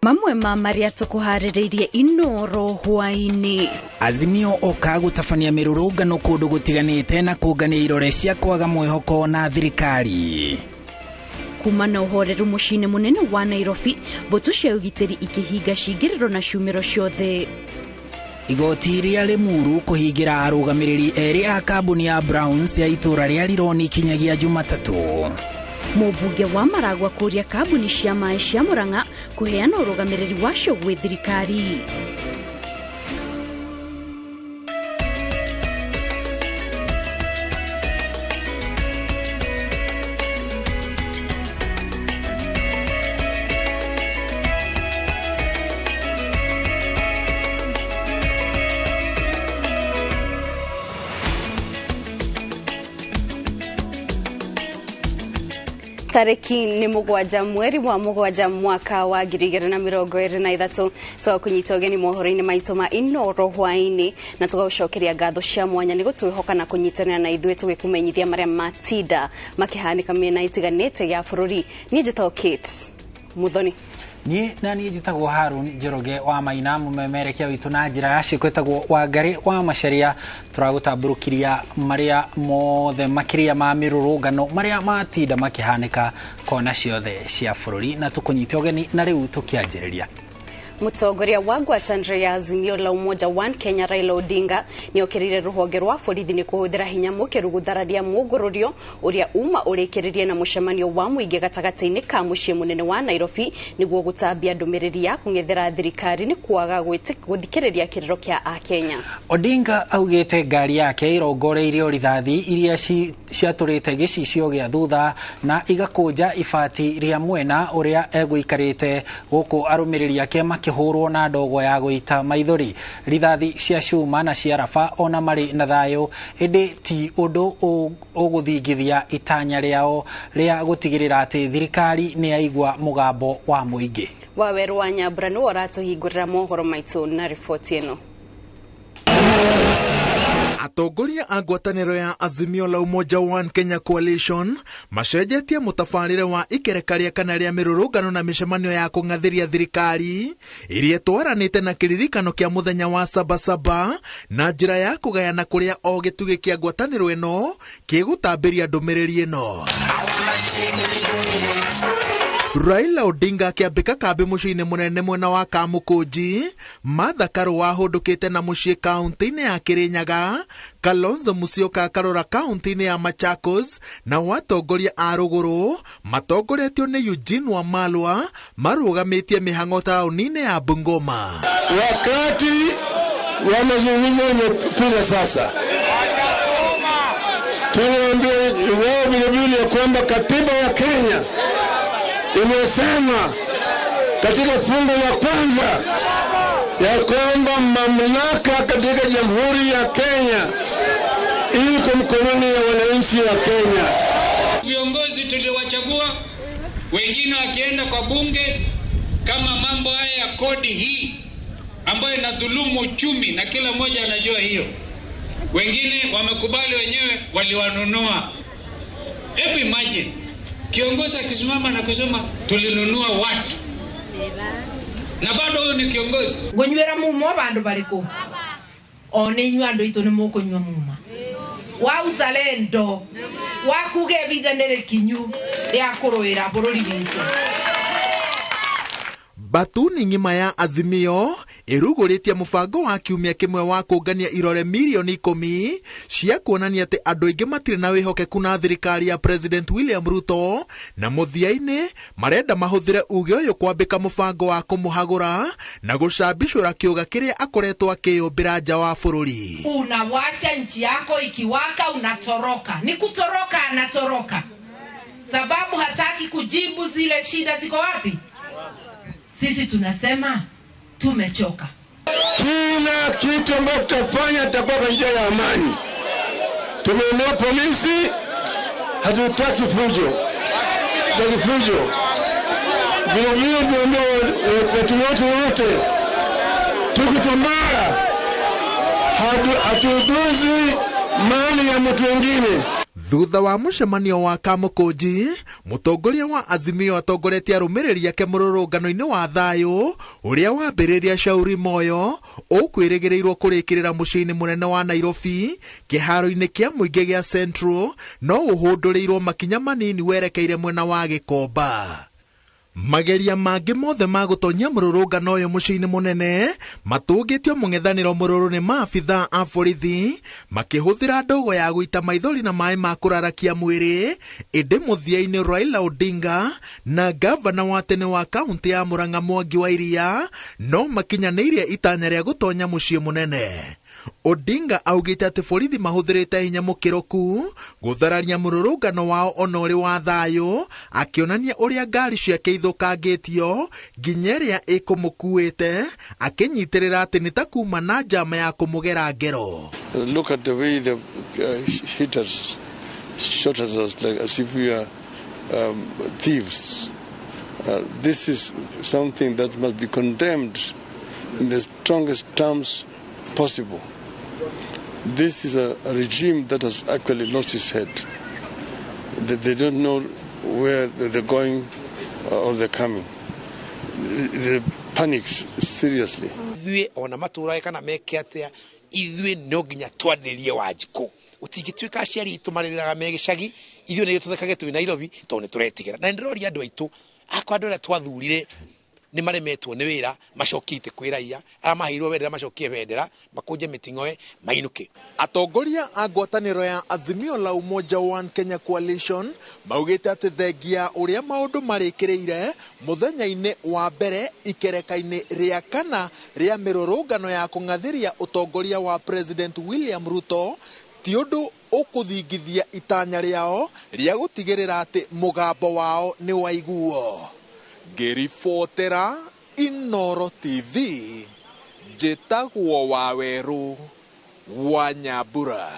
Mamwe ma maria tukuharĩrĩirie Inoro hwaini. Azimio oka gũtabania mĩrũrũngano kũndũ gũtiganĩte na kũngania irore cia kwaga mwĩhoko na thirikari. Kuma na ũhoreru mũciĩ-inĩ mũnene wa Nairobi, mbũtũ cia ũgitĩri ikĩhinga cingĩrĩro na ciumĩro ciothe. Igoti rĩa Limuru kũhingĩra arũgamĩrĩri erĩ a kambuni ya Browns ya itũra rĩa Rironi kinyagia Jumatatũ. Mũmbunge wa Maragua kũria kambuni cia maĩ cia Murang'a kũheana ũrũgamĩrĩri wacio gwĩ thirikari. Tariki ni 7 mweri wa 7 mwaka wa 2023 twakunyita ũgeni mohoro-inĩ maitũ ma Inoro hwaini na tũgagũcokeria ngatho cia mwanya nĩ gũtwĩhoka na kũnyitanĩra na ithuĩ tũgĩkũmenyithia marĩa matinda makĩhanĩka mĩena ĩtiganĩte ya bũrũri. Niĩ njĩtagwo Kate Muthoni. Niĩ na niĩ njĩtagwo Harun Njoroge wa Maina, mũmemerekia witũ na njĩra ya ciĩko ĩtagwo Wangari wa Macharia. Tũragũtambũrũkĩria marĩa mothe makĩria ma mĩrũrũngano marĩa matinda makĩhanĩka kona ciothe cia bũrũri, na tũkũnyite ũgeni na rĩu tũkĩanjĩrĩria. Mũtongoria wa ngwatanĩro ya Azimio la Umoja One Kenya Raila Odinga nĩokĩrĩire rũhonge rwa borithi nĩ kũhũthĩra hinya mũkĩru gũthararia mũngũrũrio ũrĩa uma ũrĩkĩrĩrie na mũcemanio wa mũingĩ gatagatĩ-inĩ ka mũciĩ mũnene wa Nairobi nĩguo gũtambia ndũmĩrĩri ya kũng'ethera thirikari nĩ kwaga gũthikĩrĩria kĩrĩro kĩa Akenya. Odinga augĩte ngari yake ĩrongoreirio rithathi iria ciatũrĩte gĩcicio gĩa thutha na igakũnja ibati rĩa mwena ũrĩa egũikarĩte gũkũ arũmĩrĩri ake makĩhũrwo na ndogo ya gũita maithori. Rithathi cia cuma na cia raba ona marĩ na thayũ, ĩndĩ ti ũndũ ũgũthingithia itanya rĩao rĩa gũtigĩrĩra atĩ thirikari nĩ yaigua mũgambo wa mũingĩ. Waweru wa Nyambura nĩwe ũratũhingũrĩra mohoro maitũ na riboti ĩno. Atongoria a ngwatanĩro ya Azimio la Umoja One Kenya Coalition macenjetie mũtabarĩre wa ikereka rĩa kana rĩa mĩrũrũngano na mĩcemanio ya kũng'athĩria thirikari iria ĩtwaranĩte na kĩririkano kĩa mũthenya wa Sabasaba na njĩra ya kũgayana kũrĩa o gĩtugĩ kĩa ngwatanĩro ĩno kĩgũtambĩria ndũmĩrĩri ĩno. Raila Odinga akĩambĩka kambĩ mũciĩ-inĩ mũnene mwena wa Kamũkũnji, Martha Karũa ahũndũkĩte na mũciĩ kaunti-inĩ ya Kĩrĩnyaga, Kalonzo Musyoka akarora kaunti-inĩ ya Machakos, nao atongoria a rũgũrũ matongoretio nĩ Eugene Wamalwa marũgamĩtie mĩhang'o taũni-inĩ ya Bungoma. Wakati wa mazungumzo umepita sasa, tunaambia wao vilevile kwamba katiba ya Kenya imesema katika fungu la kwanza ya kwamba mamlaka katika Jamhuri ya Kenya iko mkononi ya wananchi wa Kenya. Viongozi tuliowachagua wengine wakienda kwa bunge, kama mambo haya ya kodi hii ambayo inadhulumu uchumi na kila mmoja anajua hiyo, wengine wamekubali wenyewe waliwanunua. Hebu imagine kiongozi akisimama na kusema tulinunua watu, na bado huyu ni kiongozi. Ngunywera mumo bandu bariku o ni inyuĩ andũ aitũ nĩ mũkũnyua muma wa uzalendo wa kuga ibinda nĩ rĩkinyu rĩa kũrũĩra bũrũri witũ. Batuni ng'ima ya Azimio ĩrugũrĩtie mũbango wa kiumia kĩmwe wa kũngania irore mirioni 10 cia kuonania atĩ andũ aingĩ matirĩ na wĩhokeku na thirikari ya President William Ruto, na mũthia-inĩ marenda mahũthĩre uge ũyũ kwambĩka mũbango wa kũmũhagũra na gũcambicũra kĩũga kĩrĩa akoretwo akĩyũmbĩra nja wa bũrũri. Unawacha nchi yako ikiwaka, unatoroka. Ni kutoroka, anatoroka sababu hataki kujibu zile shida ziko wapi. Sisi tunasema tumechoka. Kila kitu ambacho tutafanya tutakuwa kwa njia ya amani. Tumeondoa polisi, hatutaki fujo. Hatutaki fujo. Vile vile tumeondoa watu wote. Tukitambaa hatuuzi mali ya mtu mwingine. Thutha wa mũcemanio wa Kamũkũnji, mũtongoria wa Azimio atongoretie arũmĩrĩri ake mũrũrũngano-inĩ wa thayũ ũrĩa wambĩrĩria Shauri Moyo ũkwĩrĩgĩrĩirwo kũrĩkĩrĩra mũciĩ-inĩ mũnene wa Nairobi kĩharo-inĩ kĩa mũingĩ gĩa Central, no ũhũndũrĩirwo makinya manini werekeire mwena wa Gĩkomba. Mageria mangĩ mothe ma gũtonyia mũrũrũngano ũyũ mũciĩ-inĩ mũnene matũngĩtio mũng'ethanĩro mũrũrũ nĩ maabithaa a borithi makĩhũthĩra ndogo ya gũita maithori na maĩ ma kũrarakia mwĩrĩ. Ĩndĩ mũthia-inĩ Raila Odinga na gavana wa tene wa kaũntĩ ya Murang'a Mwangi wa Iria no makinyanĩirie itanya rĩa gũtonya mũciĩ mũnene. Odinga augĩte atĩ borithi mahũthĩrĩte hinya mũkĩrũku gũthararia mũrũrũngano wao ona ũrĩ wa thayũ, akĩonania ũrĩa ngari ciake ithũkangĩtio nginya ĩrĩa ĩkũmũkuĩte, akĩnyitĩrĩra atĩ nĩ ta kuma na njama ya kũmũgera ngero. Look at the way the hit us, shot at us like as if we are thieves. This is something that must be condemned in the strongest terms possible. This is a regime that has actually lost its head. They don't know where they're going or they're coming. They panicked seriously. Ithuĩ ona matũrae kana meke atĩa, ithuĩ no nginya twanĩrie Wanjikũ. Gũtingĩtuĩka aciari aitũ marĩrĩraga me gĩcagi, ithuĩ nĩ tũthekage twĩ Nairobi tondũ nĩ tũretigĩra. Na nĩndĩroria andũ aitũ, akorwo andũ arĩa twathurire nĩ maremetwo nĩ wĩra, macokie itĩ kwĩ raia, arĩa maheirwo bendera macokie bendera, makũnje mĩting'oe, mainũke. Atongoria a ngwatanĩro ya Azimio la Umoja One Kenya Coalition maugĩte atĩ thengia ũrĩa maũndũ marĩkĩrĩire mũthenya-inĩ wa mbere ikereka-inĩ rĩa kana rĩa mĩrũrũngano ya kũng'athĩria ũtongoria wa President William Ruto ti ũndũ ũkũthingithia itanya rĩao rĩa gũtigĩrĩra atĩ mũgambo wao nĩ waiguo. Ngĩribotera Inooro TV, njĩtagwo Wawerũ wa Nyambura.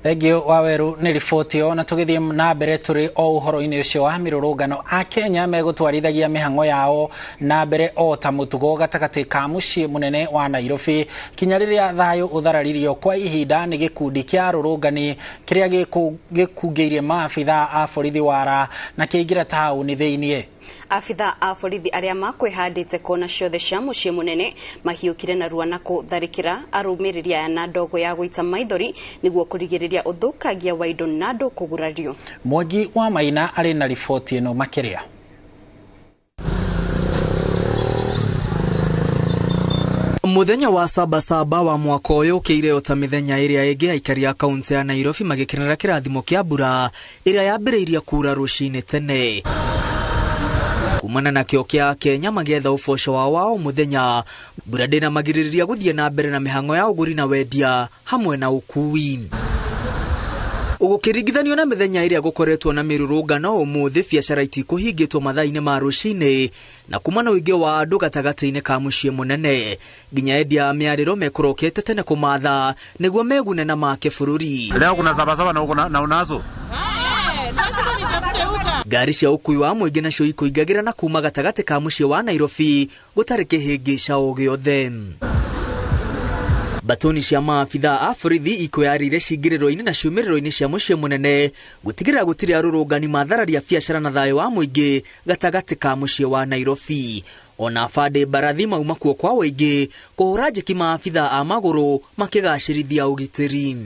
Thengiũ Waweru nĩ riboti ĩyo. Na tũgĩthiĩ na mbere tũrĩ o ũhoro-inĩ ũcio wa mĩrũrũngano, Akenya megũtwarithagia mĩhang'o yao na mbere o ta mũtugo gatagatĩ ka mũciĩ mũnene wa Nairobi kinya rĩrĩa thayũ ũthararirio kwa ihinda nĩ gĩkundi kĩa arũrũngani kĩrĩa gĩkungĩirie maabithaa a borithi wara na kĩingĩra taũni thĩiniĩ. Abithaa a borithi arĩa makwĩhandĩte kona ciothe cia mũciĩ mũnene mahiũkire narua na kũtharĩkĩra arũmĩrĩri aya na ndogo ya gũita maithori nĩguo kũrigĩrĩria ũthũkangia wa indo na andũ kũgurario. Mwangi wa Maina arĩ na riboti ĩno makĩria. Mũthenya wa sabasaba wa mwaka ũyũ ũkĩire o ta mĩthenya ĩrĩa ĩngĩ, aikari a kaũntĩ ya Nairobi magĩkenera kĩrathimo kĩa mbura ĩrĩa yambĩrĩirie kura rũcinĩ tene. Kumana na kĩo kĩa Kenya magĩetha ũboco wao wa o mũthenya, mbura ndĩnamagirĩrĩria gũthiĩ na mbere na mĩhang'o ya ũgũri na wendia hamwe na ũkui. Gũkĩringithanio na mĩthenya ĩrĩa gũkoretwo na mĩrũrũngano, ũmũthĩ biacara itikũhingĩtwo mathaa-inĩ ma rũcinĩ na kuma na ũingĩ wa andũ gatagatĩ-inĩ ka mũciĩ mũnene nginya endia a mĩarĩro mekũrokete tene kũmatha nĩguo megune na make bũrũri. Leo kuna sabasaba na unazo ngari cia ũkui wa mũingĩ nacio ikũingagĩra na kuma gatagatĩ ka mũciĩ wa Nairobi gũtarĩ kĩhĩngĩca o gĩothe. Batoni cia maabithaa a borithi ikwĩyarĩire cingĩrĩro-inĩ na ciumĩrĩro-inĩ cia mũciĩ mũnene gũtigĩrĩra gũtirĩ arũrũngani mathararia biacara na thayũ wa mũingĩ gatagatĩ ka mũciĩ wa Nairobi. Ona abandĩ mbarathi mauma kuo kwa ũingĩ kũhũra njeki maabithaa a magũrũ makĩgacĩrithia ũgitĩri.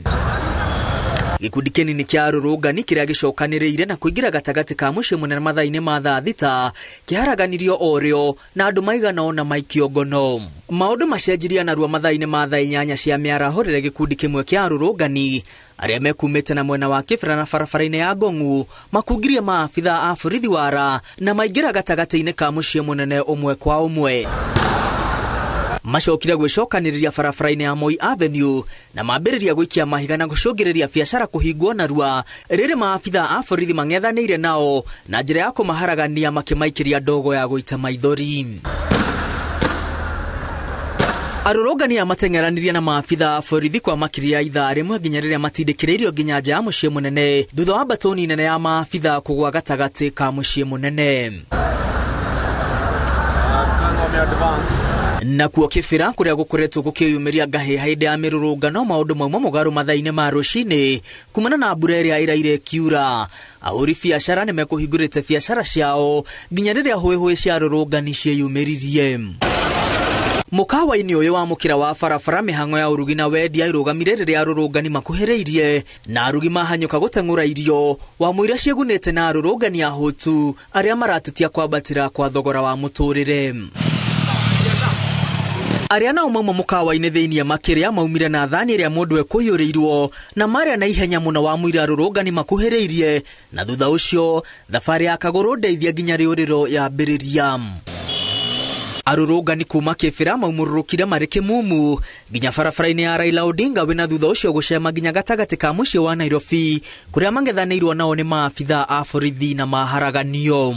Gĩkundi kĩnini kĩa arũrũngani kĩrĩa gĩcokanĩrĩire na kũingĩra gatagatĩ ka mũciĩ mũnene mathaa-inĩ ma thaa thita kĩharaganirio o rĩo na andũ maigana ũna maikio ngono. Maũndũ macenjirie narua mathaa-inĩ ma thaa 8 cia mĩaraho rĩrĩa gĩkundi kĩmwe kĩa arũrũngani arĩa mekumĩte na mwena wa Kĩbra na barabara-inĩ ya Ngong'u makungirie maabithaa a borithi wara na maingĩra gatagatĩ-inĩ ka mũciĩ mũnene ũmwe kwa ũmwe. Macokire gwĩcokanĩrĩria barabara-inĩ ya Moi Avenue na mambĩrĩria gũikia mahiga na gũcũngĩrĩria biacara kũhingwo narua rĩrĩ maabithaa a borithi mang'ethanĩire nao na njĩra ya kũmaharagania makĩmaikĩria ndogo ya gũita maithori. Arũrũngani aya mateng'eranirie na maabithaa a borithi kwa makĩria ya ithaa rĩmwe nginya rĩrĩa matindĩkĩrĩirio nginya nja ya mũciĩ mũnene thutha wa mbatoni nene ya maabithaa kũgũa gatagatĩ ka mũciĩ mũnene. Nakuo Kibera kuria gukoretwo gukiyumiria ngahi hindi ya mirurungano maundu mauma mugaru mathaa-ini ma rucini kumana na mbura iria iraire kiura. Ahuri biacara nimekuhingurite biacara ciao nginya riria huihui cia rurungani cieyumiririe. Mukawa-ini uyu wa mukira wa barabara mihango ya urugi na wendia irugamire riria arurungani makuhiriirie na arugi mahanyuka guteng'ura irio wa muira ciegunite na arurungani ahutu aria maratetia kwambatira kwa thogora wa muturire. Aria nao mauma mukawa-ini thiini makiria maumire na thani iria mundu ekuyuriirwo na maria na ihenya muno wa muira arurungani makuhiriirie na thutha ucio thabari ya kaguru ndeithia nginya riuriro yambiriria. Arurungani kuma Kibera maumururukire mari kimumu nginya barabara-ini ya Raila Odinga wina thutha ucio gucema nginya gatagati ka mucii wa Nairobi kuria mangethanĩirwo nao ni maabitha a borithi na maharaganio.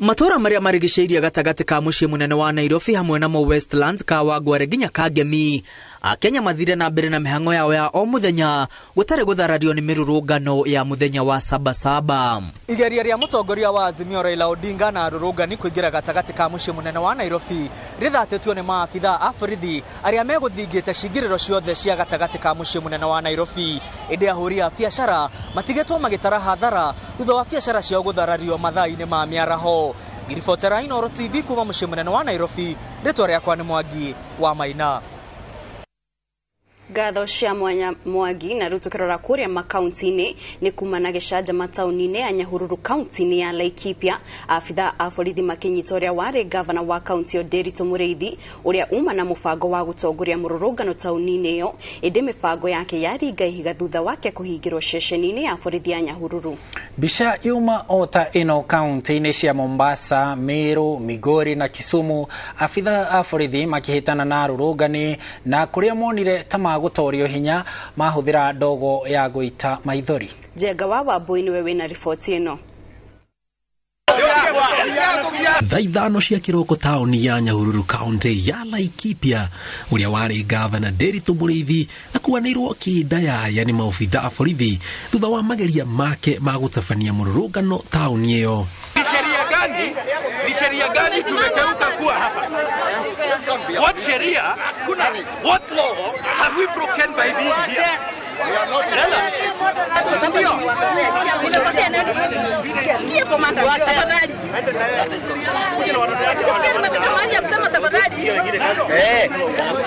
Matura maria marigicĩirie gatagati ka mucii munene wa Nairobi hamwe na Westlands Kawangware nginya Kangemi Akenya mathire na mbere na mihango yao ya o muthenya gutari gutharario ni mirurungano ya muthenya wa Sabasaba. Igeria ria mutongoria wa Azimio Raila Odinga na arurungani kuingira gatagati ka mucii munene wa Nairobi rithatĩtio ni maabitha a borithi aria meguthingĩte cingiriro ciothe cia gatagati ka mucii munene wa Nairobi. Indi ahuri a biacara matigetwo magitara hathara thutha wa biacara ciao gutharario mathaa-inĩ ma miaraho. Ngiribotera Inooro TV kuma mucii munene wa Nairobi, ritwa riakwa ni Mwangi wa Maina. Ngatho cia mwanya Mwangi. Na riu tukirora kuria makaunti-ini ni kuma na gicanjama tauni-ini ya Nyahururu kaunti-ini ya Laikipia abitha a borithi makinyita uria wari gavana wa kaunti iyo Ndiritu Muriithi uria uma na mubango wa gutongoria mururungano tauni-ini iyo indi mibango yake yaringa ihiga thutha wake kuhingirwo ceceni-ini ya borithi ya Nyahururu. Mbica yuma o ta ino kaunti-ini cia Mombasa, Meru, Migori na Kisumu abitha a borithi makihitana na arurungani na kuria monire ta magutorio hinya mahuthira ndogo ya guita maithori. Njenga wa Wambui niwe wina riboti ino. Thaa 5 cia kiroko taoni ya Nyahururu kaunti ya Laikipia uria wari gavana Ndiritu Muriithi akuanirwo kindayaya ni maobitha a borithi thutha wa mageria make ma gutabania mururungano taoni iyo. Ni sheria gani tumekeuka kuwa hapa? What sheria? What law have we broken by being here? Tell us.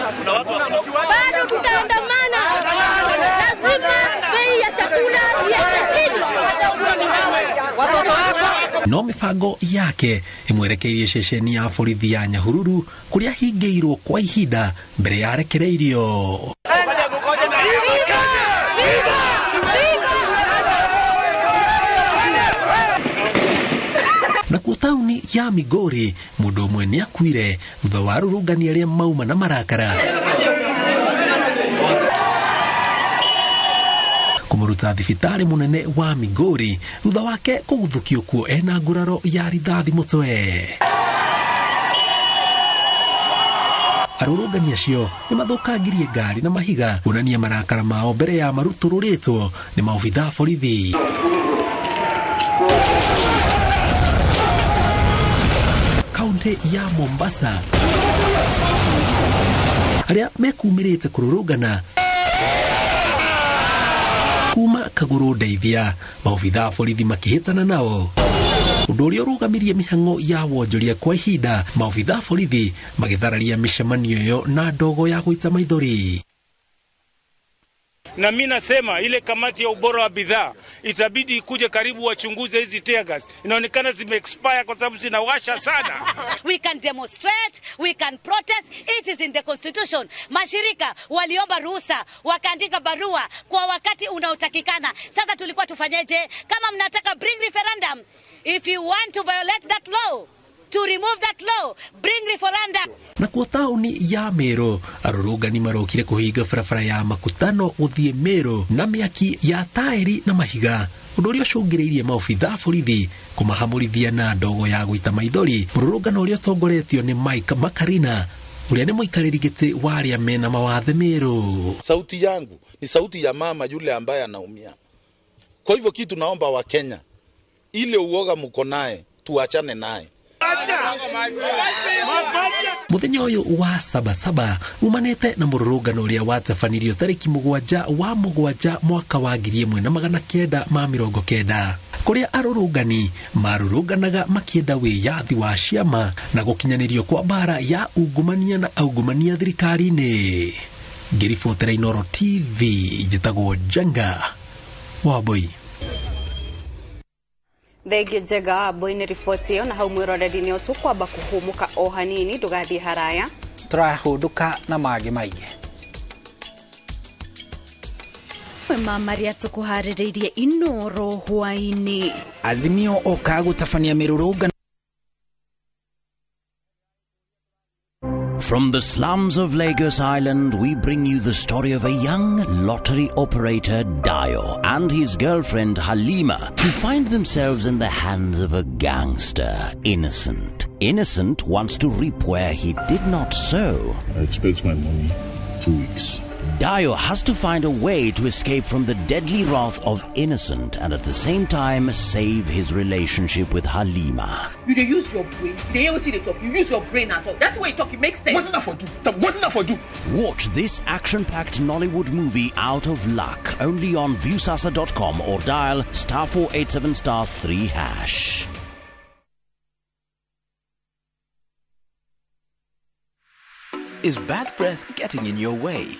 Bado tutaandamana. Lazima bei ya chakula iende chini. No mibango yake imwerekeirie ceceni ya borithi ya Nyahururu kuria hingĩirwo kwa ihinda mbere ya arekereirio. Nakuo tauni ya Migori mundu umwe ni akuire thutha wa arurungani aria mauma na marakara kumuruta thibitari munene wa Migori thutha wake kuguthukio kuo ena nguraro ya rithathi mutwe. Arurungani acio ni mathukangirie ngari na mahiga kuonania marakara mao mbere ya marutururitwo ni maobitha a borithi. Kaunti ya Mombasa aria mekumirite kururungana kuma kaguru ndeithia maobitha a borithi makihitana nao undu uria urugamirie mihango ya wonjoria kwa ihinda maobitha a borithi magithararia micemanio iyo na ndogo ya gwita maithori. Na mimi nasema ile kamati ya ubora wa bidhaa itabidi ikuje karibu wachunguze hizi tear gas. Inaonekana zime expire kwa sababu zinawasha sana. We can demonstrate, we can protest, it is in the constitution. Mashirika waliomba ruhusa, wakaandika barua kwa wakati unaotakikana. Sasa tulikuwa tufanyeje? Kama mnataka bring referendum, if you want to violate that law, to remove that law, bring referendum. Nakuo tauni ya Meru arurungani marokire kuhinga barabara ya makutano guthie Meru na miaki ya tairi na mahiga undu uria ucungiriirie maobitha a borithi kumahamurithia na ndogo ya gwita maithori mururungano uria utongoretio ni Mike Makarina uria ni muikariri giti wa aria mena mawathe Meru. Sauti yangu ni sauti ya mama yule ambaye anaumia. Kwa hivyo kitu naomba wa Kenya, ile uoga mko naye tuachane naye. Muthenya uyu wa Sabasaba umanite na mururungano uria watabanirio tariki 7 wa 7 mwaka wa 1990 kuria arurungani marurunganaga makienda wiyathi wa ciama na gukinyanirio kwa bara ya ungumania na aungumania thirikari-ini. Ngiribotera Inooro TV, njitagwo Njenga Wambui. Thengi Njenga Wambui nĩ riboti ĩyo, na hau mwĩroreri nĩ tũkwamba kũhũmũka o hanini, ndũgathiĩ haraya, tũrahũndũka na mangĩ maingĩ. Ma maria tũkũharĩrĩirie Inooro hwaĩ-inĩ. Azimio oka gũtabania mĩrũrũngano. From the slums of Lagos Island, we bring you the story of a young lottery operator, Dio, and his girlfriend, Halima, who find themselves in the hands of a gangster, Innocent. Innocent wants to reap where he did not sow. I expect my money 2 weeks. Dio has to find a way to escape from the deadly wrath of Innocent and at the same time save his relationship with Halima. You dey use your brain. They hear what they talk. You use your brain at all. That's why you talk. It makes sense. What's that for do? What's that for do? Watch this action-packed Nollywood movie Out of Luck only on Viusasa.com or dial *487*3#. Is bad breath getting in your way?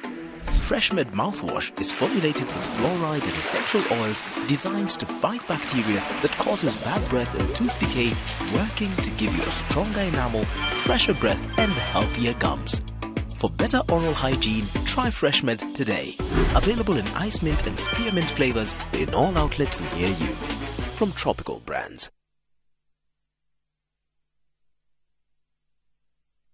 FreshMed mouthwash is formulated with fluoride and essential oils designed to fight bacteria that causes bad breath and tooth decay, working to give you a stronger enamel, fresher breath and healthier gums. For better oral hygiene, try FreshMed today. Available in ice mint and spearmint flavors in all outlets near you. From Tropical Brands.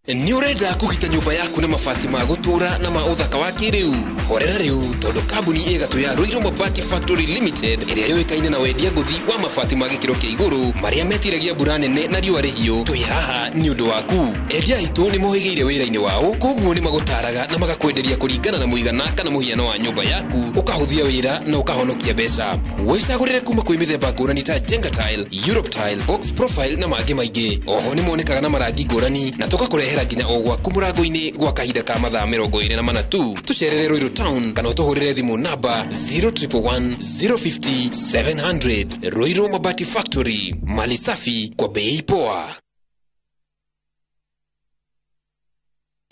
Nĩ ũrenda kũgita nyũmba yaku na mabati ma gũtũũra na ma ũthaka wa kĩrĩu? Horera rĩu tondũ kambuni ĩgatũ ya Ruiru Mabati Factory Limited ĩrĩa yũĩkaine na wendia ngũthi wa mabati ma gĩkĩro kĩa igũrũ marĩa metiragia mbura nene na riũa rĩhiũ, twĩ haha nĩ ũndũ waku. Endia aitũ nĩ mohĩgĩire wĩra-inĩ wao, koguo nĩ magũtaraga na magakwenderia kũringana na mũigana kana mũhiano wa nyũmba yaku, ũkahũthia wĩra na ũkahonokia mbeca. Wĩcagũrĩre kuma kwĩ mĩthemba ngũrani ta Jenga Tile, Europe Tile, Box Profile na mangĩ maingĩ. Oho nĩ monekaga na marangi ngũrani na tũgakũrehera nginya o gwaku mũrango-inĩ gwa kahinda ka mathaa 24 tu. Tũcerere Ruiru Town kana ũtũhũrĩre thimũ namba 0111 050 700. Ruiru Mabati Factory, mali safi kwa bei poa.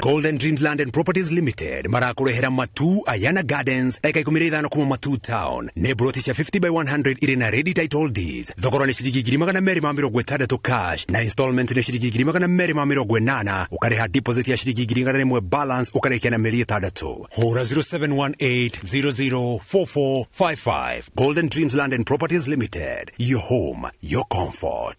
Golden Dreams Land and Properties Limited marakurehera Matu Ayana Gardens dakika 15 kuma Matu Town. Nĩ broti cia 50 by 100 irĩ na ready title deeds. Thogora nĩ ciringi 260 cash na installment nĩ ciringi 280, ũkarĩha deposit ya ciringi 1,100 balance ũkarĩkia na mĩeri 6. Hũra 0718004455. Golden Dreams Land and Properties Limited, your home, your comfort.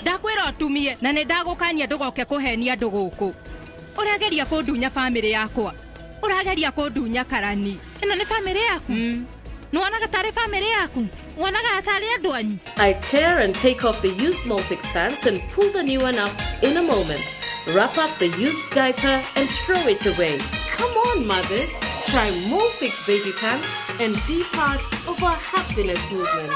Ndakwĩra ũtumie na nĩ ndagũkania ndũgoke kũhenia andũ gũkũ. Ũrageria kũndunya bamĩrĩ yakwa, ũrageria kũndunya karani. Ĩno nĩ bamĩrĩ yaku? Nĩwonaga tarĩ bamĩrĩ yaku? Wonaga tarĩ andũ anyu? I tear and take off the used Molfix pants and pull the new one up in a moment. Wrap up the used diaper and throw it away. Come on, mothers. Try Molfix baby pants and be part of our happiness movement.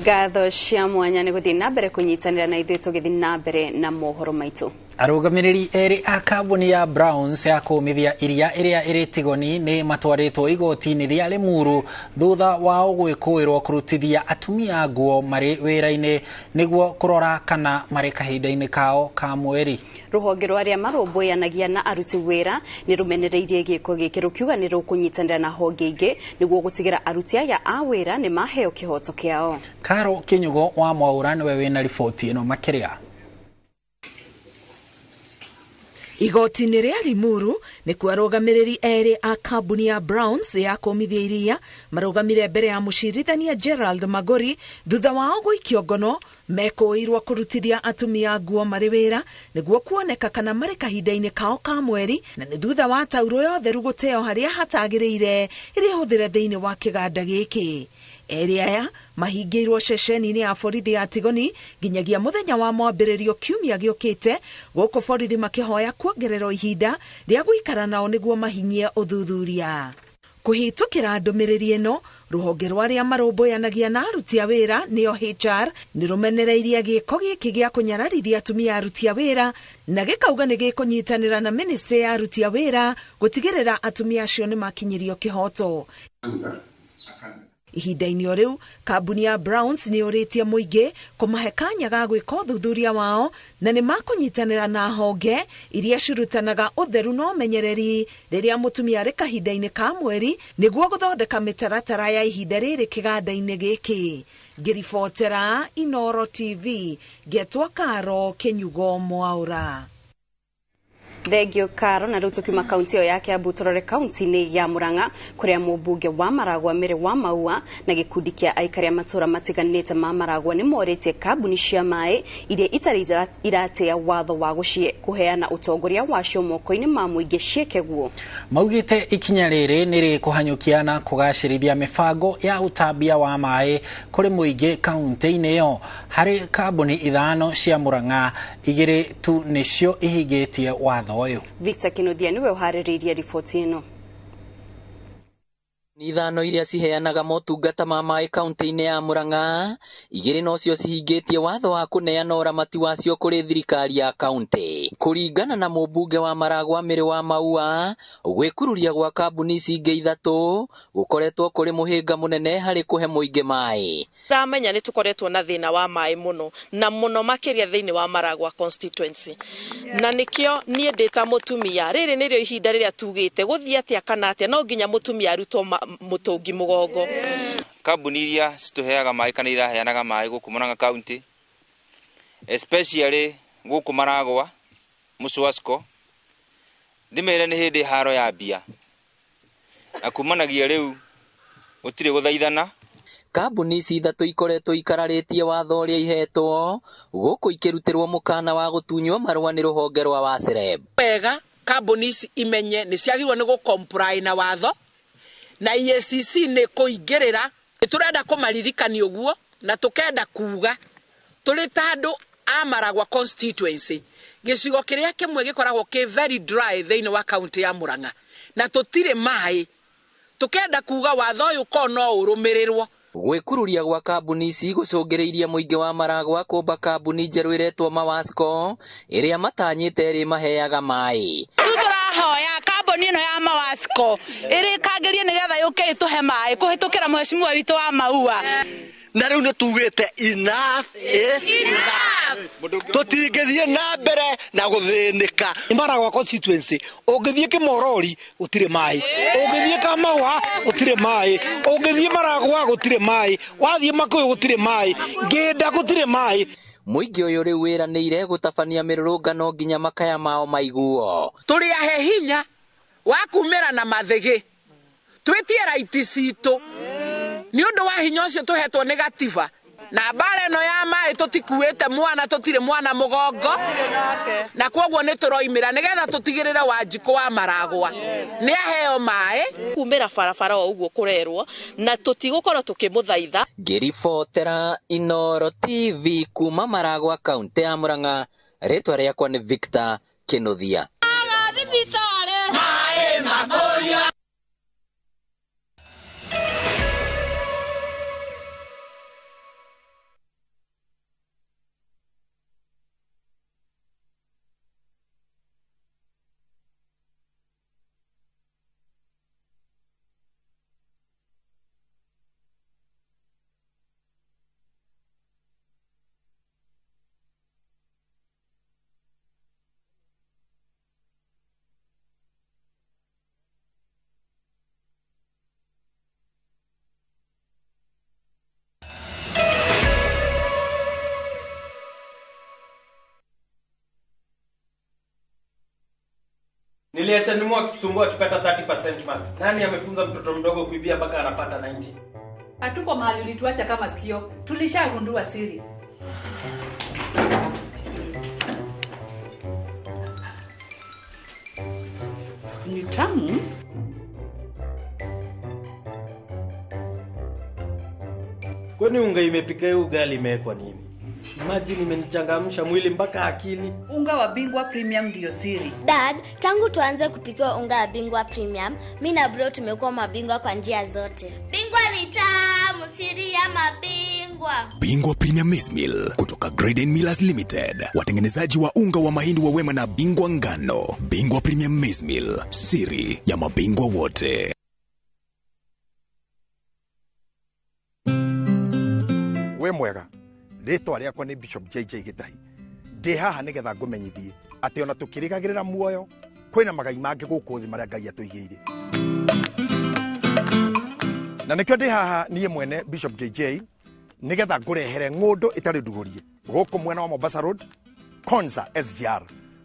Ngatho cia mwanya nĩ gũthiĩ na mbere kũnyitanĩra na ithuĩ tũgĩthiĩ na mbere na mohoro maitũ. Arũgamĩrĩri erĩ a kambuni ya Browns ya kũmithia iria ĩrĩa ĩrĩ Tigoni nĩ matwarĩtwo igoti-inĩ rĩa Limuru thutha wao gwĩkũĩrwo kũrutithia atumia nguo marĩ wĩra-inĩ nĩguo kũrora kana marĩ kahinda-inĩ kao ka mweri. Rũhonge rwa arĩa marũmbũyanagia na aruti wĩra nĩ rũmenereirie gĩko gĩkĩ rũkiuga nĩ rũkũnyitanĩra na honge ingĩ nĩguo gũtigĩra aruti aya a wĩra nĩ maheo kĩhoto kĩao. Karo Kinyugo wa Mwaura nĩwe wĩna riboti ĩno makĩria. Igoti-inĩ rĩa Limuru nĩkuo arũgamĩrĩri erĩ a kambuni ya Browns ya kũmithia iria marũgamire mbere ya mũcirithania Gerald Magori thutha wao gũikio ngono mekũĩirwo kũrutithia atumia nguo marĩ wĩra nĩguo kuoneka kana marĩ kahinda-inĩ kao ka mweri, na nĩ thutha wa tauro ya ũtheru gũteo harĩa hatagĩrĩire ĩrĩa ĩhũthĩre thĩinĩ wa kĩganda gĩkĩ. Erĩ aya mahingĩirwo ceceni-inĩ ya borithi ya Tigoni nginyagia mũthenya wa mwambĩrĩrio kiumia gĩũkĩte, gũkũ borithi makĩhoya kuongererwo ihinda rĩa gũikara nao nĩguo mahinyie ũthuthuria. Kũhĩtũkĩra ndũmĩrĩri ĩno, rũhonge rwa arĩa marũmbũyanagia na aruti a wĩra nĩo HR nĩ rũmenereirie gĩko gĩkĩ gĩa kũnyararithia atumia aruti a wĩra na gĩkauga nĩ gĩkũnyitanĩra na ministry ya aruti a wĩra gũtigĩrĩra atumia acio nĩ makinyĩrio kĩhoto. Ihinda-inĩ o rĩu, kambuni ya Browns nĩ yũrĩtie mũingĩ kũmahe kanya ga gwĩka ũthuthuria wao na nĩ makũnyitanĩra na honge iria cirutanaga ũtheru na ũmenyereri rĩrĩa mũtumia arĩ kahinda-inĩ ka mweri nĩguo gũthondeka mĩtaratara ya ihinda rĩrĩ kĩganda-inĩ gĩkĩ. Ngĩribotera Inoro TV, ngetwo Karo Kĩnyugo Mwaũra. Thengio Karo. Na rĩu tũkiuma kaunti ĩyo ya Kiambu tũrore kaunti-inĩ ya Murang'a kũrĩa mũmbunge wa Maragwa Mary wa Maua na gĩkundi kĩa aikari a matũra matiganĩte ma Maragwa nĩ morĩtie kambuni cia maĩ iria itarĩ iratĩa watho wa kũheana ũtongoria wacio moko-inĩ ma mũingĩ ciĩke guo. Maugĩte ikinya rĩrĩ nĩ rĩkũhanyũkia na kũgacĩrithia mĩbango ya ũtambia wa maĩ kũrĩ mũingĩ kaunti-inĩ ĩyo. Harĩ kambuni 5 cia Murang'a, 2 tu nĩcio ihingĩtie watho ũyũ. Victor Kinuthia niwe ũharĩrĩirie riboti ĩno. Ni 5 iria ciheanaga motungata ma maĩ kaunti-inĩ ya Murang'a, 2 nocio cihingĩtie watho wa kũneana ũramati wacio kũrĩ thirikari ya kaunti. Kũringana na mũmbunge wa Maragwa Mary wa Maua, gwĩkururia gwa kambuni ici ingĩ 3 gũkoretwo kũrĩ mũhĩnga mũnene harĩ kũhe mũingĩ maĩ. Ndamenya nĩ tũkoretwo na thĩna wa maĩ mũno na mũno makĩria thĩinĩ wa Maragwa constituency, na nĩkĩo niĩ ndĩ ta mũtumia rĩrĩ nĩrĩo ihinda rĩrĩa tugĩte gũthiĩ atĩa kana atĩa, no nginya mũtumia arutwo mũtũngi mũgongo. Kambuni iria citũheaga maĩ kana iraheanaga maĩ gũkũ Murang'a county, especially gũkũ Maragwa Mũcwasco, ndĩmere nĩ hĩndĩ haro yambia na kumanagia rĩu gũtirĩ gũthaithana. Kambuni ici 3 ikoretwo ikararĩtie watho ũrĩa ihetwo gũkũ ikĩrutĩrwo mũkana wa gũtunywo marũa nĩ rũhonge rwa WASREB. Wega kambuni ici imenye nĩ ciagĩrĩirwo nĩ gũ-comply na watho na EACC nĩ kũingĩrĩra. Tũrenda kũmaririkania ũguo na tũkenda kuga tũrĩ ta andũ a Maragwa constituency, gĩcigo kĩrĩa kĩmwe gĩkoragwo kĩ very dry thĩinĩ wa kaunti ya Murang'a na tũtirĩ maĩ, tũkenda kuga watho ũyũ ko no ũrũmĩrĩrwo. Gwĩkururia gwa kambuni ici gũcũngĩrĩirie mũingĩ wa Maragwa kũmba kambuni njerũ ĩretwo Mawasco ĩrĩa matanyĩte ĩrĩ maheaga maĩ. Rĩu tũrahoya kambuni ĩno ya Mawasco ĩrĩkangĩrie nĩgetha yũke ĩtũhe maĩ kũhĩtũkĩra mheshimiwa witũ wa Maua. Na rĩu nĩ tugĩte enough is enough, tũtingĩthiĩ na mbere na gũthĩnĩka. Maragwa constituency ũngĩthiĩ Kĩmorori gũtirĩ maĩ, ũngĩthiĩ Kamaua gũtirĩ maĩ, ũngĩthiĩ Maragwa gũtirĩ maĩ, wathiĩ Makũyũ gũtirĩ maĩ, Ngĩnda gũtirĩ maĩ. Mũingĩ ũyũ rĩu wĩranĩire gũtabania mĩrũrũngano nginya makaya mao maiguo. Tũrĩ ahe hinya wa kumĩra na mathĩgĩ twĩtie raiti citũ nĩ ũndũ wa hinya ũcio tũhetwo nĩ gatiba, na mbara ĩno ya maĩ tũtikuĩte mwana, tũtirĩ mwana mũgongo, na kwoguo nĩ tũroimĩra nĩgetha tũtigĩrĩre Wanjikũ wa Maragwa nĩ aheo maĩ. Kumĩra barabara o ũguo kũrerwo na tũtigũkorwo tũkĩmũthaitha. Ngĩribotera Inoro TV kuma Maragwa kaunti ya Murang'a, rĩtwa rĩakwa nĩ Victor Kinuthia. Niliacha nimu akitusumbua akipata 30% marks. Nani amefunza mtoto mdogo kuibia mpaka anapata 90? Hatuko mahali ulituacha kama sikio. Tulishagundua siri. Ni tamu. Kwani unga imepika hiyo ugali imewekwa nini? Imagine imenichangamsha mwili mpaka akili. Unga wa Bingwa Premium ndio siri. Dad, tangu tuanze kupikiwa unga wa Bingwa Premium, mi na bro tumekuwa mabingwa kwa njia zote. Bingwa ni tamu, siri ya mabingwa. Bingwa Premium Maize Meal kutoka Graden Millers Limited, watengenezaji wa unga wa mahindi wa Wema na Bingwa Ngano. Bingwa Premium Maize Meal, siri ya mabingwa wote. We mwega, rĩtwa rĩakwa nĩ Bishop JJ Gĩtahi. Ndĩ haha nĩgetha ngũmenyithie atĩ ona tũkĩrĩgagĩrĩra muoyo kwĩna magai mangĩ gũkũ thĩ marĩa Ngai atũigĩire. Na nĩkĩo ndĩ haha niĩ mwene Bishop JJ nĩgetha ngũrehere ng'ũndũ ĩtarĩ ndugũrie gũkũ mwena wa Mombasa Road, Konza SGR.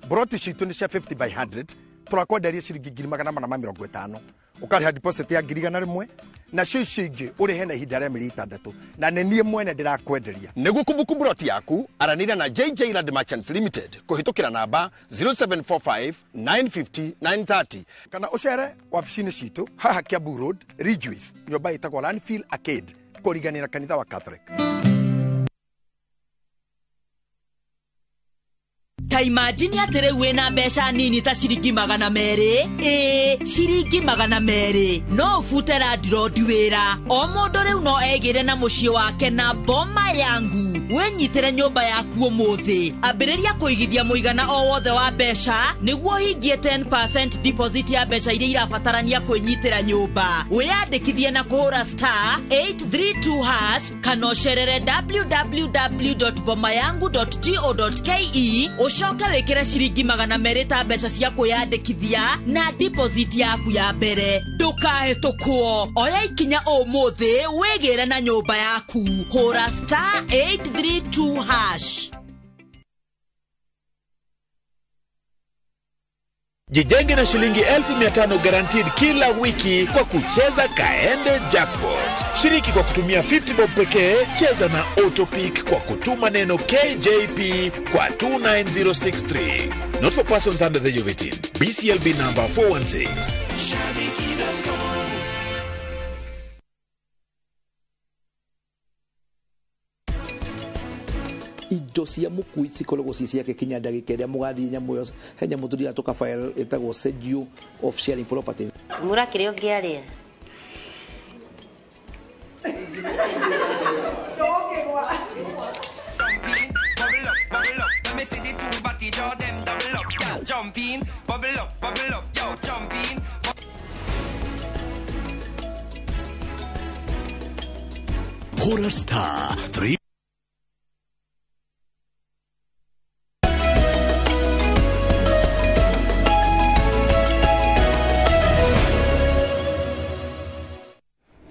Broti citũ nĩ cia 50 by 100, tũrakwenderia ciringi 450,000. Ũkarĩha deposit ya 100,000 nacio icio ingĩ ũrĩhe na ihinda rĩa mĩeri 6 na nĩ niĩ mwene ndĩrakwenderia. Nĩguo kũbuku broti yaku aranĩria na JJ Land Merchants Limited kũhĩtũkĩra namba 0745 950 930 kana ũcere wabici-inĩ citũ haha Kiambu Road, Ridgeways, nyũmba ĩtagwo Landfill Arcade kũriganĩra kanitha wa Catholic. Ta imagine atĩ rĩu wĩna mbeca nini ta ciringi 200, ĩĩ ciringi 200 no ũbute landlord wĩra. O mũndũ rĩu no egĩre na mũciĩ wake na Boma Yangu. Wĩnyitĩre nyũmba yaku ũmũthĩ, ambĩrĩria kũigithia mũigana o wothe wa mbeca nĩguo ũhingie 10% deposit ya mbeca iria irabatarania kwĩnyitĩra nyũmba. Wĩyandĩkithie na kũhũra star 832 hash kana ũcerere www.bomayangu.go.ke ucoke wikire ciringi 200 ta mbeca cia kwiyandikithia na deposit yaku ya mbere. Ndukahĩtũkwo, oya ikinya ũmũthĩ wĩgĩre na nyũmba yaku. Hũra star 832 hash. Jijenge na shilingi 1500 guaranteed kila wiki kwa kucheza Kaende Jackpot. Shiriki kwa kutumia 50 bob pekee, cheza na Autopick kwa kutuma neno KJP kwa 29063. Not for persons under the age of 18. BCLB number 416. Indo cia mũkui cikoragwo ci ciake kinya ndagĩka ĩrĩa mũgathiĩ nyamũ ĩyo he nyamũ tũthiaga tũka file ĩtagwo schedule of sharing property. Tumura kĩrĩa ũngĩarĩa. Hora star 3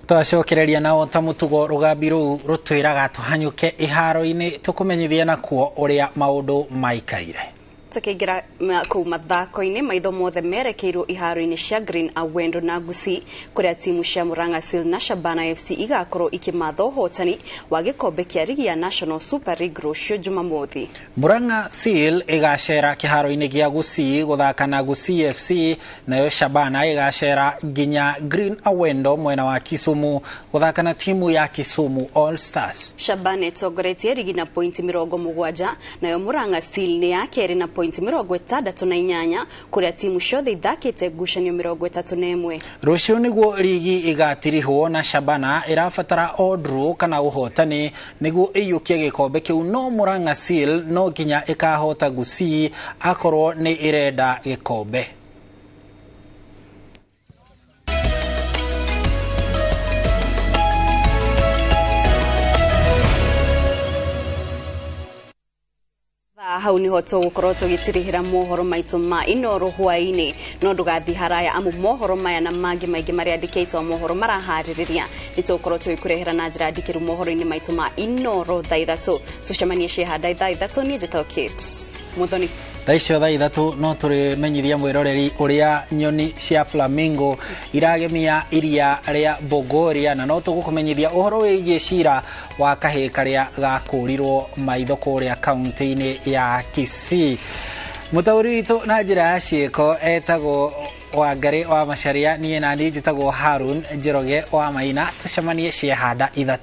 twacokereria nao ta mutugo rugambi ruu rutwiraga tuhanyuke iharo-ini tukumenyithia nakuo uria maundu maikaire. Tukiingira kuu mathako-ini, maitho mothe merekeirwo iharo-ini cia Green Awendo na Gusii kuria timu cia Murang'a Seal na Shabana FC igakorwo ikimatha ũhotani wa gĩkombe kĩa rigi ya National Super League rũciũ Jumamothi. Murang'a Seal igacera kĩharo-inĩ gĩa Gusii gũthaka na Gusii FC, nayo Shabana igacera nginya Green Awendo mwena wa Kisumu gũthaka na timu ya Kisumu All Stars. Shabana ĩtongoretie rigi na pointi 70, nayo Murang'a Seal nĩ ya kerĩ na pointi 68 kuria timu ciothe ithakite ngucanio 31. Rũciũ nĩguo rigi igatirihwo na Shabana ĩrabatara o draw kana ũhotani nĩguo ĩiyũkie gĩkombe kĩu, no Murang'a Seal no nginya ĩkahota Gusii akorwo nĩ ĩrenda gĩkombe. Hau niho tũgũkorwo tũgĩtirihĩra mohoro maitũ ma Inoro hwaĩ-inĩ, no ndũgathiĩ haraya amu mohoro maya na mangĩ maingĩ marĩa andĩkĩtwo mohoro maraharĩrĩria nĩ tũgũkorwo tũgĩkũrehera na njĩra ndikĩru mohoro-inĩ maitũ ma Inoro thaa 3. Tũcemanie ciehanda thaa 3. Niĩ njĩtagwo Kate Muthoni. Thaa icio thaa 3 no tũrĩmenyithia mwĩroreri ũrĩa nyoni cia flamingo iragemia iria rĩa Bogoria, na no tũgũkũmenyithia ũhoro wĩgiĩ cira wa kahĩĩ karĩa gakũrirwo maitho kũrĩa kaunti-inĩ ya Kisii. Mũtaũri witũ na njĩra ya ciĩko etagwo Wangari wa Macharia, niĩ nani njĩtagwo Harun Njoroge wa Maina. Tũcemanie ciehanda 3.